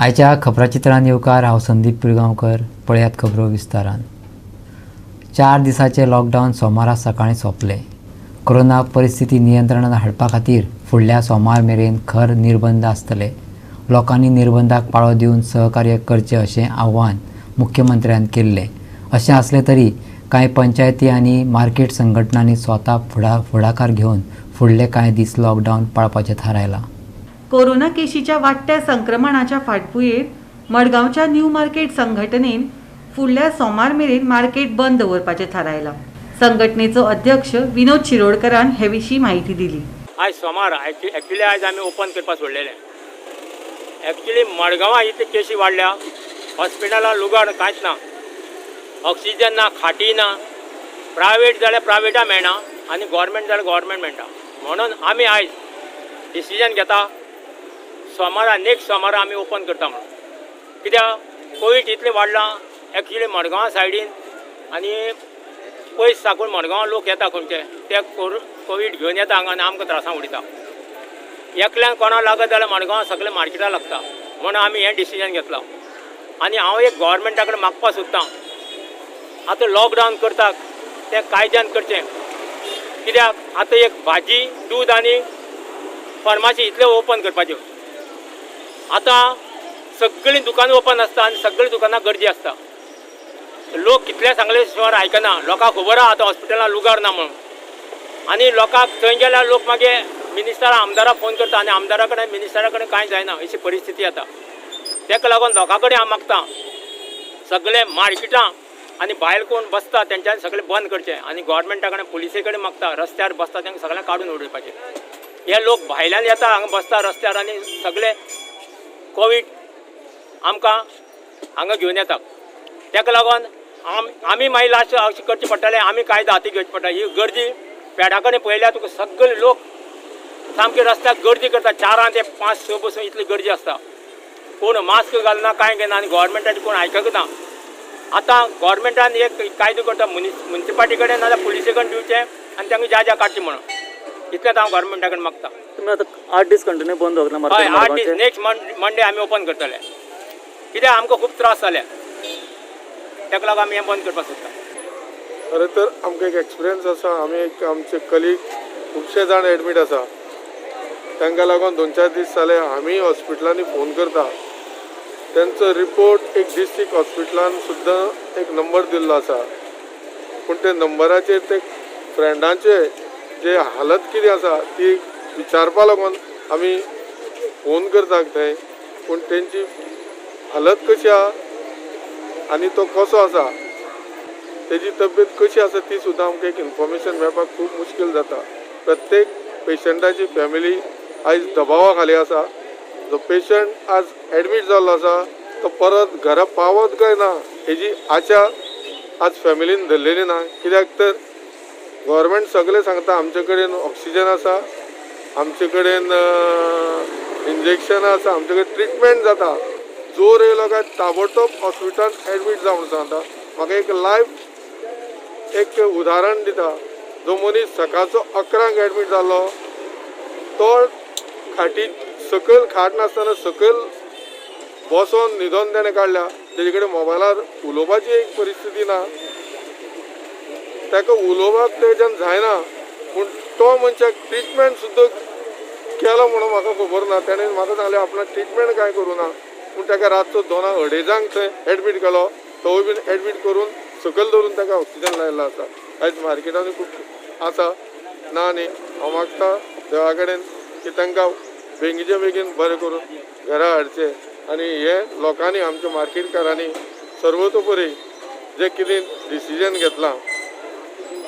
आयच्या खबराचित्रान येवकार. हांव संदीप पिळगांवकर. पळयात खबरो विस्तारान. 4 दिसांचे लॉकडावन सोमारा सकाळीं सोंपलें. कोरोना परिस्थिती नियंत्रणात हाडपा खातीर फुडल्या सोमार मेरेन खर निर्बंध आसतले. लोकांनी निर्बंधाक पाळो दिवन सहकार्य करचें अशें आव्हान मुख्यमंत्र्यान केल्लें. अशें आसलें तरी कांय पंचायती आनी मार्केट संघटनांनी स्वता फुडाकार घेवन फुडले कांय दीस लॉकडावन पाळपाचें थारायलां. कोरोना केशीच्या वाडट्या संक्रमणाच्या फाटभुंयेर मडगांवच्या न्यू मार्केट संघटनेन फुडल्या सोमार मेरेन मार्केट बंद दवरपाचें थारायलां. संघटनेचो अध्यक्ष विनोद शिरोडकरान हे विशीं म्हायती दिली. आयज सोमार एक्चुअली आयज आमी ओपन करपाक सोडलेलें. एक्चुअली मडगांवां इतली केशी वाडल्या, हॉस्पिटलां लुगाड कांयच ना, ऑक्सिजन ना, खाटी ना. प्रायवेट जाल्यार प्रायवेटा मेळना आनी गोवोरमेंट जाल्यार गोवोरमेंट मेळटा. म्हणून आमी आयज डिसिजन घेता सोमारा, नेक्स्ट सोमारा आमी ओपन करता म्हणून. कित्याक कोवीड इतलें वाडलां एक्चुअली मडगांवा सायडीन आनी पयस साकून मडगांवा लोक येता खंयचे ते कोवीड घेवन येता हांगा आनी आमकां त्रासां उडयता. एकल्यान कोणा लागत जाल्यार मडगांवा सगळें मार्केटाक लागता. म्हणून आमी हें डिसिजन घेतलां. आनी हांव एक गोवोरमेंटा कडेन मागपाक सोदतां, आतां लॉकडावन करता तें कायद्यान करचें. कित्याक आतां एक भाजी, दूद आनी फार्मासी इतलें ओपन करपाच्यो. आतां सगळीं दुकानां ओपन आसता आनी सगळीं दुकानां गर्दी आसता. लोक कितले सांगले शिवाय आयकना. लोकांक खबर आहा आतां हॉस्पिटलां लुगार ना म्हणून. आनी लोकांक थंय गेल्यार लोक मागीर मिनिस्टरा आमदाराक फोन करता आनी आमदारा कडेन मिनिस्टरा कडेन कांय जायना अशी परिस्थिती येता. ताका लागून लोकां कडेन हांव मागता सगळे मार्केटां आनी भायर कोण बसता तेंच्यांनी सगळें बंद करचें. आनी गोवोरमेंटा कडेन पुलिसे कडेन मागता रस्त्यार बसता तांकां सगळें काडून उडोवपाचें. हे लोक भायल्यान येता हांगा बसता रस्त्यार आनी सगळे कोवीड आमकां हांगा घेवन येता. ताका लागून आमी मागीर लास्ट अशें करचें पडटलें, आमी कायदो हाती घेवचें पडटा. ही गर्दी पेडा कडेन पळयल्यार तुका सगळे लोक सामके रस्त्यार गर्दी करता. 4 ते 5 6 बसून इतली गर्दी आसता. कोण मास्क घालना, कांय घेना आनी गोवोरमेंटाचें कोण आयकना. आतां गोवोरमेंटान एक कायदो करता मुनिसिपालिटी कडेन नाजाल्यार पुलिसे कडेन दिवचें आनी तांकां ज्या ज्या काडचें म्हणून. इतलेंच हांव गोवोरमेंटा कडेन मागता. तुमी आतां 8 दीस कंटिन्यू बंद दवरला? हय, 8 दीस. नेक्स्ट मंडे आमी ओपन करतले. कित्याक आमकां खूब त्रास जाले, ताका लागून आमी हें बंद करपाक सोदता. खरें तर आमकां एक एक्सपिरियन्स आसा. आमी एक आमचे कलीग खुबशे जाण एडमीट आसा, तांकां लागून 2-4 दीस जाले आमी हॉस्पिटलांनी फोन करता. तेंचो रिपोर्ट एक डिस्ट्रिक्ट हॉस्पिटलान सुद्दां एक नंबर दिल्लो आसा, पूण ते नंबराचेर ते फ्रेंडांचे जे हालत कितें आसा ती विचारपा लागून आमी फोन करता थंय, पूण तेंची हालत कशी आहा आनी तो कसो आसा, तेजी तब्येत कशी आसा ती सुद्दां आमकां एक इन्फॉर्मेशन मेळपाक खूब मुश्कील जाता. प्रत्येक पेशंटाची फॅमिली आयज दबावा खाली आसा. जो पेशंट आज एडमीट जाल्लो आसा तो परत घरा पावत काय ना हेजी आशा आज फॅमिलीन धरलेली ना. कित्याक तर गोवोरमेंट सगळें सांगता आमचे कडेन ऑक्सिजन आसा, आमचे कडेन इंजेक्शनां आसा, आमचे कडेन ट्रिटमेंट जाता. जोर येयलो काय ताबडतोब हॉस्पिटलान एडमीट जावं सांगता. म्हाका एक लायव एक उदाहरण दिता. जो मनीस सकाळचो 11 एडमीट जाल्लो तो खाटी सकयल खाट नासतना सकयल बसोन न्हिदोन तेणें काडल्या. तेजे कडेन मोबायलार उलोवपाची एक परिस्थिती ना, ताका उलोवपाक तेज्यान जायना. पूण तो मनशाक ट्रिटमेंट सुद्दां केलो म्हणून म्हाका खबर ना. तेणें म्हाका सांगलें आपणाक ट्रिटमेंट कांय करूं ना, पूण ताका रातचो 2-2.5 थंय एडमीट केलो. तोय बीन एडमीट करून सकयल दवरून ताका ऑक्सिजन लायिल्लो आसा. आयज मार्केटांत खूब आसा ना न्ही. हांव मागता देवा कडेन की तांकां बेगीचे बेगीन बरें करून घरा हाडचें आनी हे लोकांनी आमच्या मार्केटकारांनी सर्वतोपरी जें कितें डिसिजन घेतलां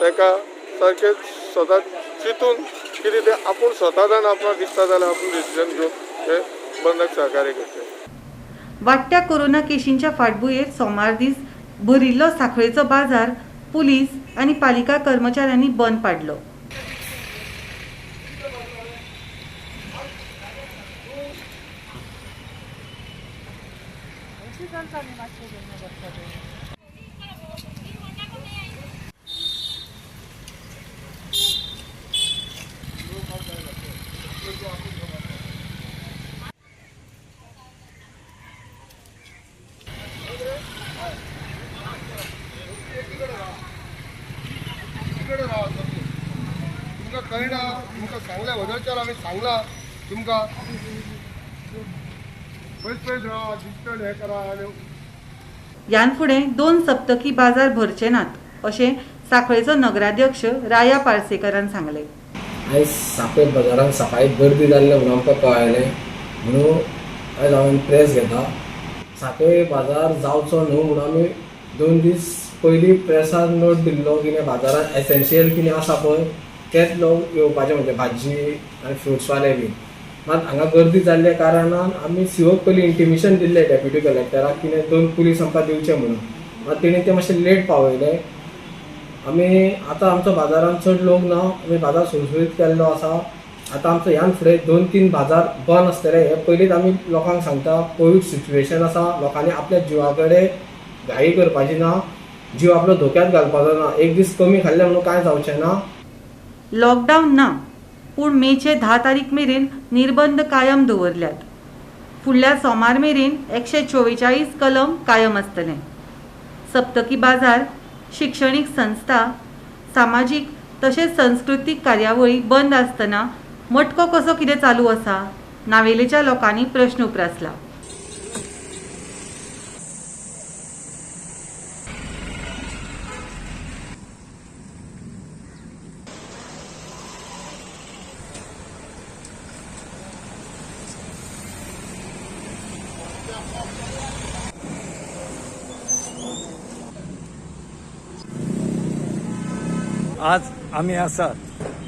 ताका सारकें स्वता चिंतून कितें तें आपूण स्वता जावन आपणाक दिसता जाल्यार आपूण डिसिजन घेवन हे बंदाक सहकार्य करचें. वाडट्या कोरोना केशींच्या फाटभुंयेर सोमार दीस भरिल्लो सांखळेचो बाजार पुलीस आनी पालिका कर्मचाऱ्यांनी बंद पाडलो. कळना तुमकां सांगलें वदळच्यार आमी सांगलां तुमकां पयस पयस रावा डिस्टन्स हें करा आनी ह्यान फुडें 2 सप्तकी बाजार भरचे नात अशें सांखळेचो नगराध्यक्ष राया पार्सेकरान सांगलें. आयज सांखळे बाजारान सकाळी गर्दी जाल्ले म्हणून आमकां कळ्ळें म्हणून आयज हांवें प्रेस घेता. सांखळे बाजार जावचो न्हू म्हणून आमी 2 दीस पयलीं प्रेसार नोट दिल्लो कितें बाजारान एसेन्शियल कितें आसा पळय तेच लोक येवपाचे, म्हणजे भाजी आनी फ्रुट्सवाले बी. मात हांगा गर्दी जाल्ल्या कारणान आमी सीओक पयलीं इंटिमेशन दिल्लें डेप्युटी कलेक्टराक कितें 2 पुलीस आमकां दिवचे म्हणून, मात तेणी ते मातशें लेट पावयलें. आमी आतां आमचो बाजारान चड लोक ना, आमी बाजार सुरसुरीत केल्लो आसा. आतां आमचो ह्यान फुडें 2-3 बाजार बंद आसतले हें पयलींच आमी लोकांक सांगता. कोवीड सिच्युएशन आसा, लोकांनी आपल्या जिवा कडेन घाई करपाची ना, जीव आपलो धोक्यांत घालपाचो ना. एक दीस कमी खाल्ले म्हणून कांय जावचें ना. लॉकडावन ना पूण मेचे 10 तारीख मेरेन निर्बंध कायम दवरल्यात. फुडल्या सोमार मेरेन 144 कलम कायम आसतलें. सप्तकी बाजार, शिक्षणीक संस्था, सामाजीक तशेंच संस्कृतीक कार्यावळी बंद आसतना मटको कसो कितें चालू आसा नावेलेच्या लोकांनी प्रश्न उप्रासला. आज आमी आसात,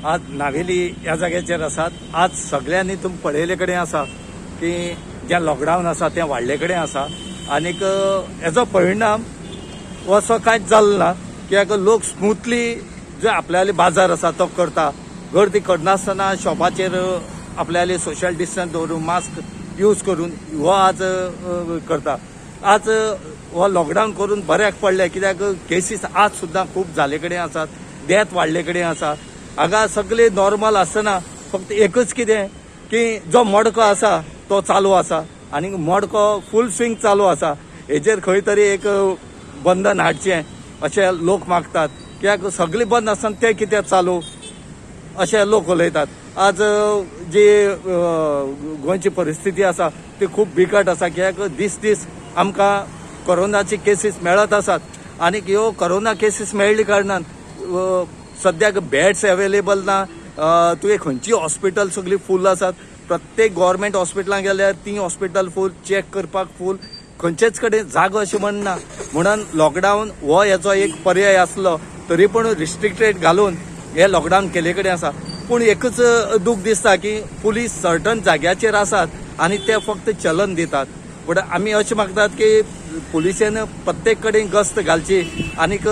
आज नावेली ह्या जाग्याचेर आसात. आज सगळ्यांनी तुमी पळयले कडेन आसा की जें लॉकडावन आसा तें वाडले कडेन आसा आनीक हेजो परिणाम हो असो कांयच जालो ना कित्याक लोक स्मुथली जे आपल्याले बाजार आसा तो करता, गर्दी करनासतना शॉपाचेर आपल्याले सोशल डिस्टन्स दवरून मास्क यूज करून हो आज करता. आज हो लॉकडावन करून बऱ्याक पडलें कित्याक केसीस आज सुद्दां खूब जाले कडेन आसात, डेथ वाडले कडेन आसा. हांगा सगळे नॉर्मल आसतना फक्त एकच कितें की जो मडको आसा तो चालू आसा आनी मडको फूल स्विंग चालू आसा. हेजेर खंय तरी एक बंधन हाडचें अशें लोक मागतात कित्याक सगळें बंद आसतना तें कित्याक चालू अशें लोक उलयतात. आज जी गोंयची परिस्थिती आसा ती खूब बिकट आसा कित्याक दीस दीस आमकां कोरोनाची केसीस मेळत आसात आनी ह्यो कोरोना केसीस मेळ्ळी कारणान सद्याक बेड्स एवेलेबल ना. तुवें खंयची हॉस्पिटल सगळीं फूल आसात, प्रत्येक गव्हर्मेंट हॉस्पिटलां गेल्यार ती हॉस्पिटल फूल, चॅक करपाक फूल, खंयचेच कडेन जागो अशें म्हणना. म्हणून लॉकडावन हो हेचो एक पर्याय आसलो तरी पूण रिस्ट्रिक्टेड घालून हे लॉकडावन केले कडेन आसा. पूण एकच दूख दिसता की पुलीस सर्टन जाग्याचेर आसात आनी ते फक्त चलन दितात. पूण आमी अशें मागतात की पुलिसेन प्रत्येक कडेन गस्त घालची आनीक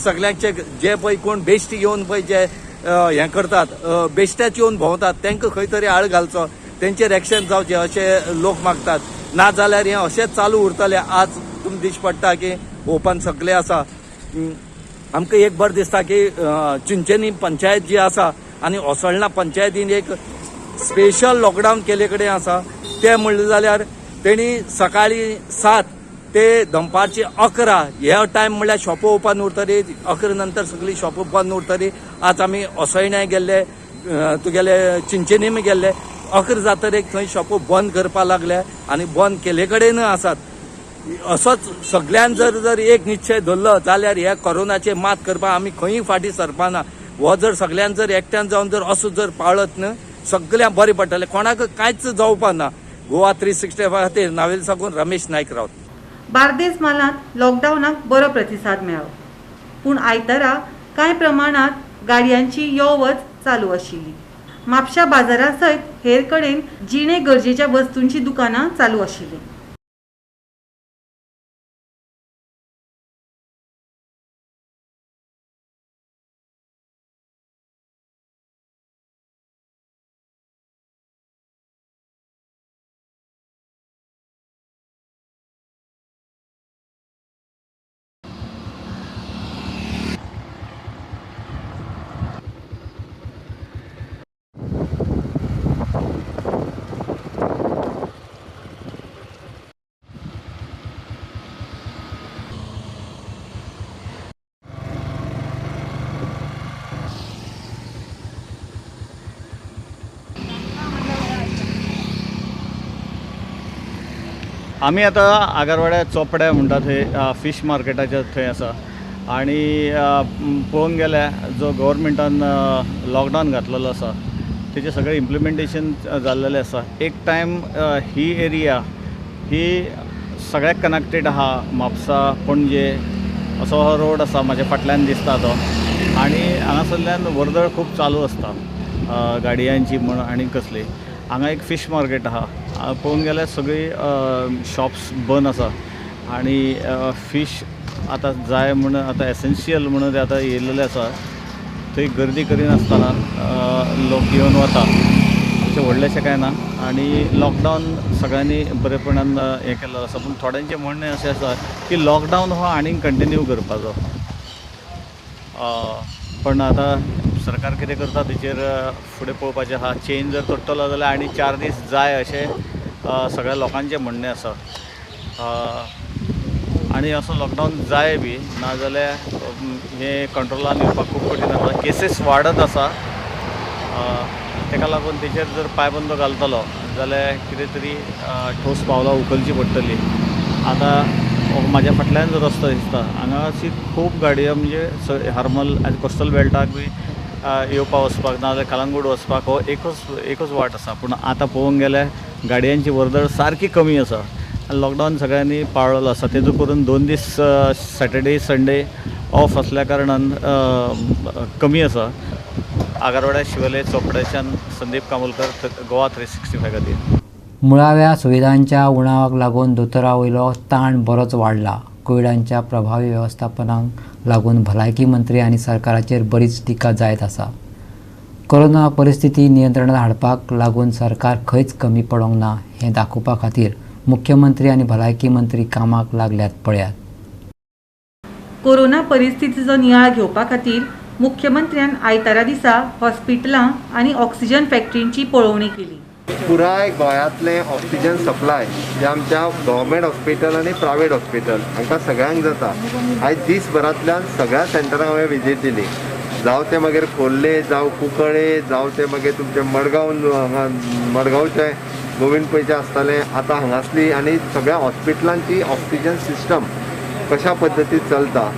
सगल्यांचे जे पळय कोण बेश्टी येवन पळय जे हें करतात, बेश्ट्याच येवन भोंवतात तांकां खंय तरी आळ घालचो, तेंचेर एक्शन जावचें अशें लोक मागतात. ना जाल्यार हें अशेंच चालू उरतलें. आज तुमकां दिश्टी पडटा की ओपन सगळें आसा. आमकां एक बरें दिसता की चिंचेनी पंचायत जी आसा आनी ओसळणा पंचायतीन एक स्पेशल लॉकडावन केले कडेन आसा. तें म्हणलें जाल्यार तेणी सकाळी 7 ते दनपारची 11 ह्या टायम म्हणल्यार शॉपां ओपन उरतली, 11 नंतर सगळीं शॉपां बंद उरतली. आज आमी ओसयण्या गेल्ले, तुगेले चिंचेनी गेल्ले, 11 जातरेक थंय शॉपां बंद करपाक लागले आनी बंद केले कडेन आसात. असोच सगळ्यान जर जर एक निश्चय धरलो जाल्यार ह्या कोरोनाचेर मात करपाक आमी खंयूय फाटीं सरपाना. हो जर सगळ्यान जर एकट्यान जावन जर असो जर पाळत न्हय सगळ्यांक बरें पडटलें, कोणाक कांयच जावपा ना. गोवा 365 खातीर नावेल साकून रमेश नायक रावत. बार्देस म्हालांत लॉकडावनाक बरो प्रतिसाद मेळ्ळो, पूण आयतारा कांय प्रमाणांत गाडयांची यो वच चालू आशिल्ली. म्हापशा बाजारा सयत हेर कडेन जिणे गरजेच्या वस्तूंची दुकानां चालू आशिल्लीं. आमी आतां आगरवाड्या चोपड्या म्हणटा थंय फिश मार्केटाच्या थंय आसा आनी पळोवंक गेल्यार जो गव्हर्मेंटान लॉकडावन घातलेलो आसा तेजें सगळें इम्प्लिमेंटेशन जाल्लेलें आसा. एक टायम ही एरिया ही सगळ्याक कनेक्टेड आहा, म्हापसा पणजे असो हो रोड आसा म्हाज्या फाटल्यान दिसता तो, आनी हांगासरल्यान वर्दळ खूब चालू आसता गाडयांची म्हण आनी कसली. हांगा एक फिश मार्केट आहा, पळोवंक गेल्यार सगळीं शॉप्स बंद आसा आनी फिश आतां जाय म्हूण आतां एसेन्शियल म्हणून ते आतां येयलेले आसा. थंय गर्दी करिनासतना लोक येवन वता, अशें व्हडलेशें कांय ना. आनी लॉकडावन सगळ्यांनी बरेपणान हें केल्लो आसा, पूण थोड्यांचें म्हणणें अशें आसा की लॉकडावन हो आनीक कंटिन्यू करपाचो, पण आतां सरकार कितें करता तेचेर फुडें पळोवपाचें आहा. चेन जर तोडटलो जाल्यार आनी 4 दीस जाय अशें सगळ्या लोकांचें म्हणणें आसा. आनी असो लॉकडावन जाय बी, नाजाल्यार हें कंट्रोलान येवपाक खूब कठीण आसा. केसीस वाडत आसा, तेका लागून तेचेर जर पांयबंद घालतलो जाल्यार कितें तरी ठोस पावलां उखलचीं पडटलीं. आतां म्हाज्या फाटल्यान जो रस्तो दिसता हांगा अशी खूब गाडयो म्हणजे हरमल आनी कोस्टल बेल्टाक बी येवपाक वचपाक नाजाल्यार कलंगूट वचपाक हो एकूच वाट आसा. पूण आतां पळोवंक गेल्यार गाडयांची वर्दळ सारकी कमी आसा आनी लॉकडावन सगळ्यांनी पाळ्ळो आसा. तेजो करून 2 दीस सॅटर्डे संडे ऑफ आसल्या कारणान कमी आसा. आगरवाड्या शिवले चोपड्याच्यान संदीप कामोलकर, गोवा 365 खातीर. मुळाव्या सुविधांच्या उणावाक लागून दोतोरा वयलो ताण बरोच वाडला. कोविडाच्या प्रभावी वेवस्थापनाक लागून भलायकी मंत्री आनी सरकाराचेर बरीच टिका जायत आसा. कोरोना परिस्थिती नियंत्रणात हाडपाक लागून सरकार खंयच कमी पडोंक ना हें दाखोवपा खातीर मुख्यमंत्री आनी भलायकी मंत्री कामाक लागल्यात पळयात. कोरोना परिस्थितीचो नियाळ घेवपा खातीर मुख्यमंत्र्यान आयतारा दिसा हॉस्पिटलां आनी ऑक्सिजन फॅक्टरींची पळोवणी केली. पुराय गोंयांतलें ऑक्सिजन सप्लाय जे आमच्या गव्हर्मेंट हॉस्पिटल आनी प्रायवेट हॉस्पिटल हांकां सगळ्यांक जाता. आयज दीसभरांतल्यान सगळ्या सेंटरांक हांवें विजीट दिली, जावं तें मागीर खोर्ले, जावं कुंकळे, जावं तें मागीर तुमचें मडगांव, हांगा मडगांवचें गोविंद पैचें आसतालें, आतां हांगासली आनी सगळ्या हॉस्पिटलांची ऑक्सिजन सिस्टम कशा पद्दतीन चलता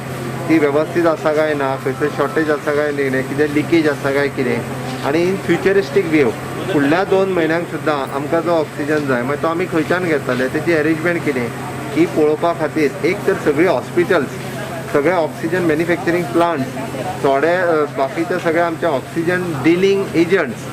ती वेवस्थीत आसा काय ना, खंयसर शॉर्टेज आसा काय न्ही, कितें लिकेज आसा काय कितें, आनी इन फ्युचरिस्टीक व्यू फुडल्या 2 म्हयन्यांक सुद्दां आमकां जो ऑक्सिजन जाय मागीर तो आमी खंयच्यान घेतले, तेची एरेंजमेंट कितें ही पळोवपा खातीर एक तर सगळीं हॉस्पिटल्स, सगळे ऑक्सिजन मॅन्युफॅक्चरींग प्लांट्स, थोडे बाकीचे सगळे आमचे ऑक्सिजन डिलींग एजंट्स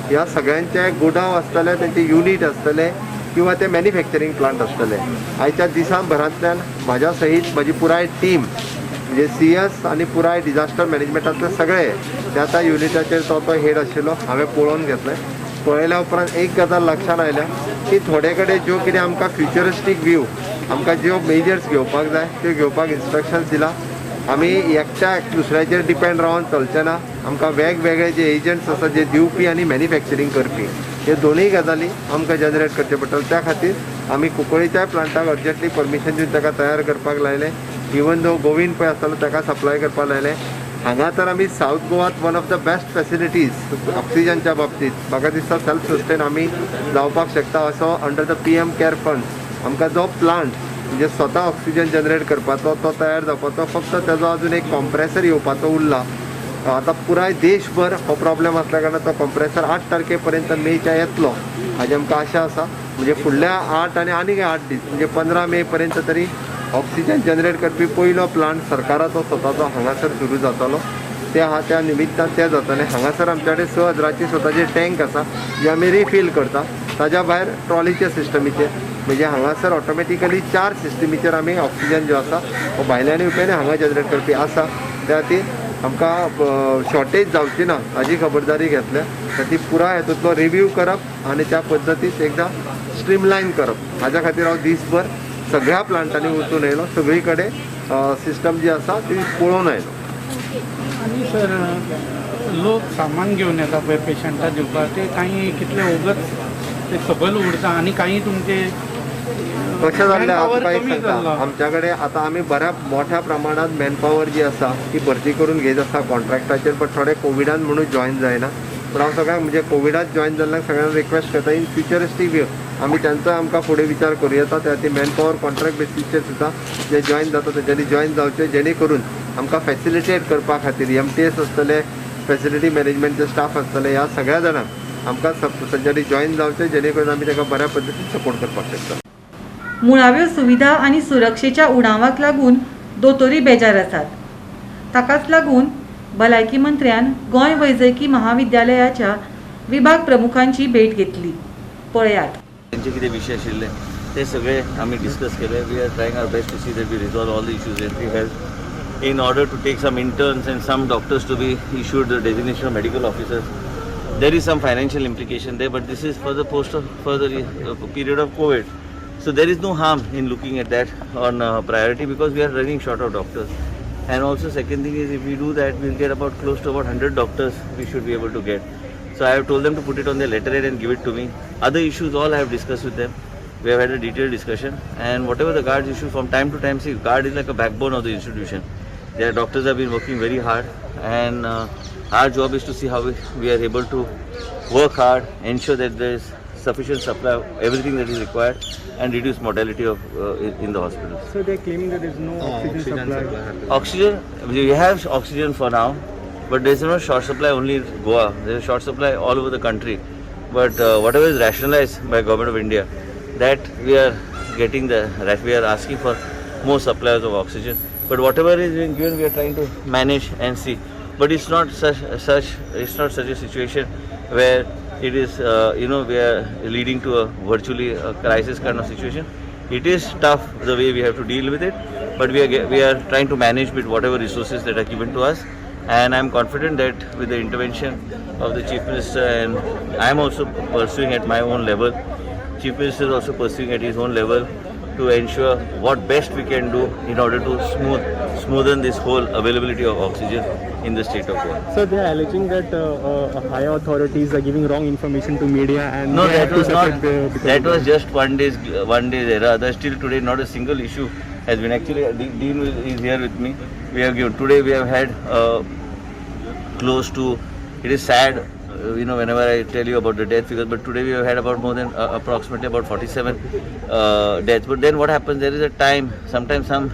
ह्या सगळ्यांचे गोडाव आसतले, तेंचे युनीट आसतले किंवा ते मॅन्युफॅक्चरींग प्लांट आसतले. आयच्या दिसां भरांतल्यान म्हाज्या सहीत म्हजी पुराय टीम म्हणजे CS आनी पुराय डिजास्टर मॅनेजमेंटांतले सगळे त्या त्या युनिटाचेर तो तो हेड आशिल्लो हांवें पळोवन घेतलें. पळयल्या उपरांत एक गजाल लक्षांत आयल्या की थोडे कडेन ज्यो कितें आमकां फ्युचरिस्टीक व्यू आमकां ज्यो मेजर्स घेवपाक जाय त्यो घेवपाक इन्स्ट्रक्शन्स दिला. आमी एकट्या दुसऱ्याचेर डिपेंड रावन चलचें ना, आमकां वेगवेगळे जे एजंट्स आसा जे दिवपी आनी मॅन्युफॅक्चरींग करपी हे दोनूय गजाली आमकां जनरेट करचे पडटले. त्या खातीर आमी कुंकळीच्याय प्लांटाक अर्जंटली परमिशन दिवन ताका तयार करपाक लायलें. इवन दो गोविंद पळय आसतालो ताका सप्लाय करपाक लायलें. हांगा तर आमी सावथ गोवात one of the best facilities ऑक्सिजनच्या बाबतींत म्हाका दिसता सेल्फ सस्टेन आमी जावपाक शकता असो under the PM care fund आमकां जो प्लांट म्हणजे स्वता ऑक्सिजन जनरेट करपाचो तो तयार जावपाचो, फक्त तेजो अजून एक कॉम्प्रेसर येवपाचो उरला. आतां पुराय देशभर हो प्रॉब्लेम आसल्या कारणान तो कॉम्प्रेसर 8 तारखे पर्यंत मेच्या येतलो हाजी आमकां आशा आसा. म्हणजे फुडल्या 8 आनी आनीक 8 दीस म्हणजे 15 मे पर्यंत तरी ऑक्सिजन जनरेट करपी पयलो प्लांट सरकाराचो स्वताचो हांगासर सुरू जातलो. ते आहा त्या निमित्तान तें जातलें. हांगासर आमच्या कडेन 6,000ची स्वताची टँक आसा जी आमी रिफील करता. ताज्या भायर ट्रॉलीच्या सिस्टमीचेर म्हणजे हांगासर ऑटोमॅटिकली 4 सिस्टमीचेर आमी ऑक्सिजन जो आसा हो भायल्यान येवपी आनी हांगा जनरेट करपी आसा. त्या खातीर आमकां शॉर्टेज जावची ना हाजी खबरदारी घेतल्या. त्या पुराय हातूंतलो रिव्यू करप आनी त्या पद्दतीन एकदां स्ट्रीमलायन करप हाज्या खातीर हांव दीसभर सगळ्या प्लांटांनी वचून येयलो, सगळी कडेन सिस्टम जी आसा ती पळोवन आयलो. आनी सर लोक सामान घेवन येता पळय पेशंटाक दिवपाक, ते कांय कितले वगत ते सकयल उरता आनी कांय तुमचे कशें जाल्लें हांव तुका एक सांगता. आमच्या कडेन आतां आमी बऱ्या मोठ्या प्रमाणांत मॅनपावर जी आसा ती भरती करून घेत आसा कॉन्ट्रॅक्टाचेर, बट थोडे कोविडान म्हणून जॉयन जायना. पूण हांव सगळ्यांक म्हणजे कोविडात जॉयन जाल्ल्यांक सगळ्यांक रिक्वेस्ट करता इन फ्युचरिस्टीक व्यू आमी तांचो आमकां फुडें विचार करूं येता. त्या खातीर मॅन पॉवर कॉन्ट्रॅक्ट बेसीसचेर सुद्दां जे जॉयन जाता तेंच्यांनी जॉयन जावचें, जेणे करून आमकां फॅसिलिटेट करपा खातीर MTS आसतले, फॅसिलिटी मॅनेजमेंटचे स्टाफ आसतले, ह्या सगळ्या जाणांक आमकां तांच्यांनी जॉयन जावचें, जेणे करून आमी ताका बऱ्या पद्दतीन सपोर्ट करपाक शकता. मुळाव्यो सुविधा आनी सुरक्षेच्या उणावाक लागून दोतोरी बेजार आसात. ताकाच लागून भलायकी मंत्र्यान गोंय वैजकी महाविद्यालयाच्या विभाग प्रमुखांची भेट घेतली. पळयात त्यांचे कितें विशय आशिल्ले ते सगळे आमी डिस्कस केले. We are trying our best to see that we resolve all the issues that we have in order to take some interns and some doctors to be issued the designation of medical officers. There is some financial implication there, but this is for the post of for the period of COVID. So there is no harm in looking at that on priority, because we are running short of doctors. And also second thing is, if we do that, we will get about close to about 100 doctors we should be able to get. So I have told them to put it on their letterhead and give it to me. Other issues all I have discussed with them. We have had a detailed discussion, and whatever the guards issue from time to time, see, guard is like a backbone of the institution. Their doctors have been working very hard, and our job is to see how we are able to work hard, ensure that there is sufficient supply of everything that is required, and reduce mortality of in the hospitals. So they are claiming that there is no oxygen supply. Oxygen, we have oxygen for now, but there is no short supply only in Goa. There is short supply all over the country. But whatever is rationalized by Government of India, that we are getting we are asking for more supplies of oxygen. But whatever is being given, we are trying to manage and see. But it's not such a situation where it is we are leading to a virtually a crisis kind of situation. It is tough the way we have to deal with it, but we are trying to manage with whatever resources that are given to us. And I am confident that with the intervention of the Chief Minister, and I am also pursuing at my own level, Chief Minister is also pursuing at his own level to ensure what best we can do in order to smoothen this whole availability of oxygen in the state of Goa. So they are alleging that higher authorities are giving wrong information to media, and no, that was not. That was just one day's error. There's still today not a single issue has been. Actually, Dean is here with me. We have given today. We have had close to. It is sad, whenever I tell you about the death figures, but today we have had about more than approximately about 47 deaths. But then what happens? There is a time. Sometimes some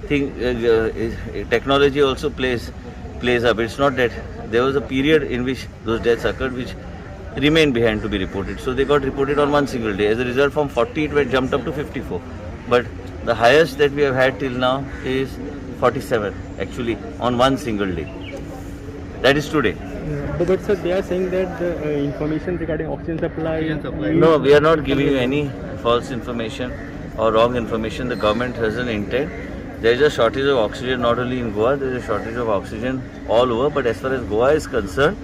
thing technology also plays up. It's not that there was a period in which those deaths occurred, which remained behind to be reported. So they got reported on one single day. As a result, from 40 it went jumped up to 54. But the highest that we have had till now is 47 actually on one single day. That is today. Yeah, but sir, they are saying that the information regarding oxygen supply. No, we are not giving you any false information or wrong information. The government has an intent. There is a shortage of oxygen not only in Goa, there is a shortage of oxygen all over. But as far as Goa is concerned,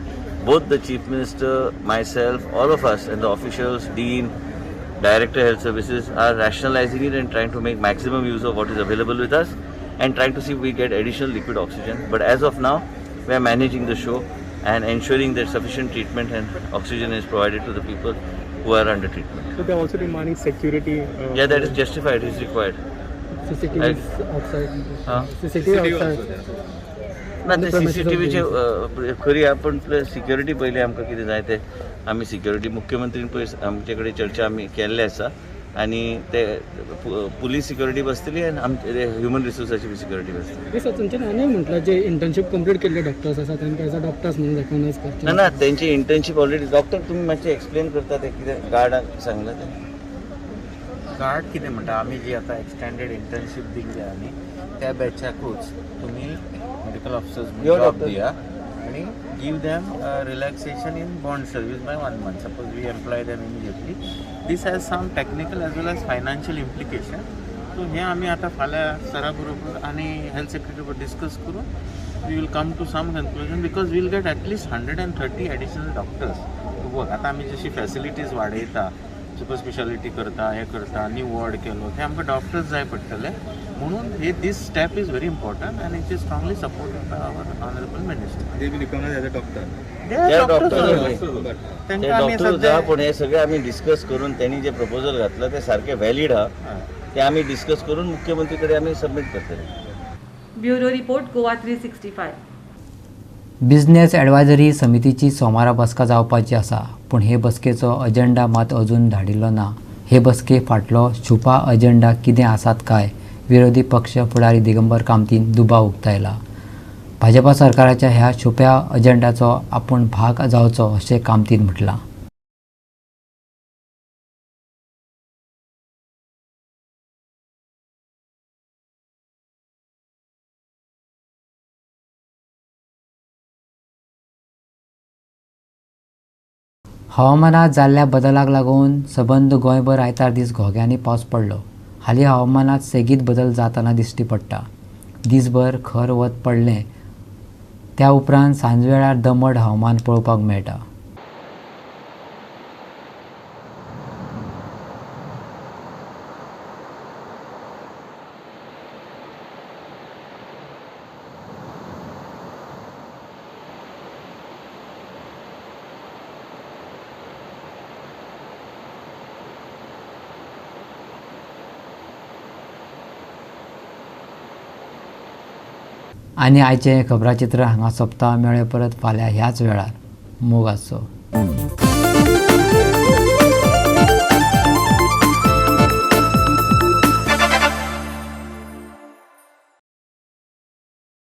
both the Chief Minister, myself, all of us and the officials, Dean, Director Health Services are rationalizing it and trying to make maximum use of what is available with us and trying to see if we get additional liquid oxygen. But as of now, we are managing the show and ensuring that sufficient treatment and oxygen is provided to the people who are under treatment. So they are also demanding security. Yeah, that is justified, it is required. CCTV outside. CCTV outside. ना ते सीसीटीव्हीचे खरी आपण security पयलीं आमकां कितें जाय ते आमी सिक्युरिटी मुख्यमंत्रीन पयर आमचे कडेन चर्चा आमी केल्ले आसा आनी ते पुलीस सिक्युरिटी बसतली आनी आमचे ह्युमन रिसोर्साची बी सिक्युरिटी बसतली. सर तुमच्यान आनी म्हटलं जे इंटर्नशीप कंप्लीट केल्ले डॉक्टर्स आसा तांकां एज अ डॉक्टर्स म्हणून रेकॉग्नायज करचे. ना ना, तेंची इंटर्नशीप ऑलरेडी डॉक्टर तुमी मातशें एक्सप्लेन करता ते कितें गार्डाक सांगलां तें. गार्ड कितें म्हणटा, आमी जी आतां एक्सटेंडेड इंटर्नशीप दिल्ली आनी त्या बॅचाकूच तुमी मेडिकल ऑफिसर्स जॉब दिया आनी give them relaxation in bond service by 1 month. Suppose we employ them immediately. This has some technical as well as financial implication. So हें आमी आतां फाल्यां सरा बरोबर आनी हेल्थ सेक्रेटरी बरोबर डिस्कस करून we will come to some conclusion, because we will get at least 130 additional doctors to work. आतां आमी जशी फॅसिलिटीज वाडयता, सुपर स्पेशालिटी करता, हें करता, न्यू वॉर्ड केलो, ते आमकां डॉक्टर्स जाय पडटले. म्हणून हे this step is very important and it is strongly supported by our honourable minister. They be recognise as a doctor. ते डॉक्टर आहा, पूण हे सगळे आमी डिस्कस करून त्यांनी जे प्रपोजल घातलं ते सारखे व्हॅलीड आहा, ते आमी डिस्कस करून मुख्यमंत्री कडेन आमी सबमीट करतले. Bureau report, Goa 365. Business advisory समितीची सोमारा बसका जावपाची आसा, पूण हे बसकेचो अजेंडा मात अजून धाडिल्लो ना. हे बसके फाटलो छुपा अजेंडा कितें आसात काय विरोधी पक्ष फुडारी दिगंबर कामतीन दुबाव उक्तायला. भाजपा सरकाराच्या ह्या छुप्या अजेंडाचो आपूण भाग जावचो अशें कामतीन म्हटलां. हवामानात जाल्ल्या बदलाक लागून सबंद गोंयभर आयतार दीस घोग्यांनी पावस पडलो. हालीं हवामानात सेगीत बदल जातना दिश्टी पडटा. दीसभर खर वत पडलें त्या उपरांत सांजवेळार दमट हवामान पळोवपाक मेळटा. आनी आयचें खबराचित्र हांगा सोंपता. मेळ्ळे परत फाल्यां ह्याच वेळार. मोग आसचो.